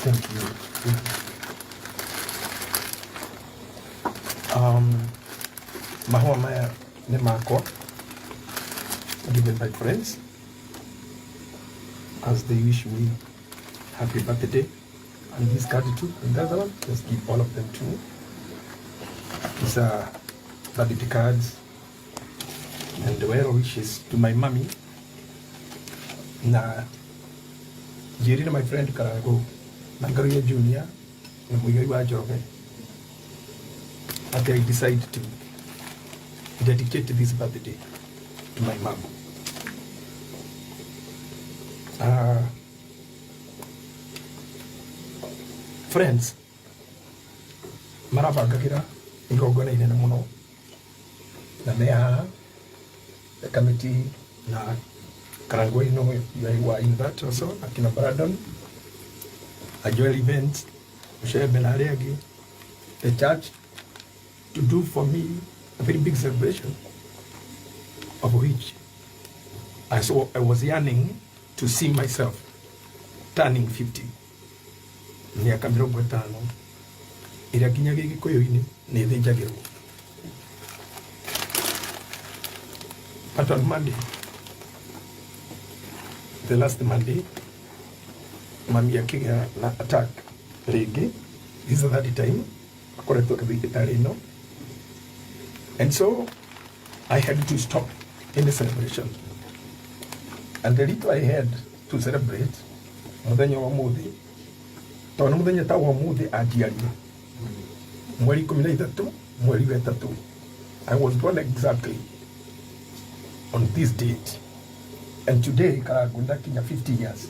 Thank you. Mahũa maya nĩ makwa given by friends as they wish me happy birthday and this card too and the other one just give all of them to me. These are birthday cards and well wishes to my mommy na njĩrire my friend Karango na Ngaruiya Junior na Muigai wa Njoroge atĩ I decide to dedicate this birthday to my mom. Friends marabangagĩra igongona inene mũno na me haha the committee na Karangwa you know you are in that also akina Brandon a Joel event Mushebe na arĩa angĩ the church to do for me a very big celebration of which I saw I was yearning to see myself turning 50 mĩaka 50 ĩrĩa nginya gĩgĩkũyũ-inĩ nĩ ĩthĩnjagĩrwo. But on Monday, the last Monday, mami akĩgĩa na attack rĩngĩ. This is the third time akoretwo akĩthiĩ thibitarĩ ĩno, and so I had to stop any celebration, and the little I had to celebrate mũthenya wa ũmũthĩ, tondũ nĩ mũthenya ta wa ũmũthĩ anjiarire mweri 13 mweri wa 3. I was born exactly on this date, and today Karangũ ndakinya 50 years.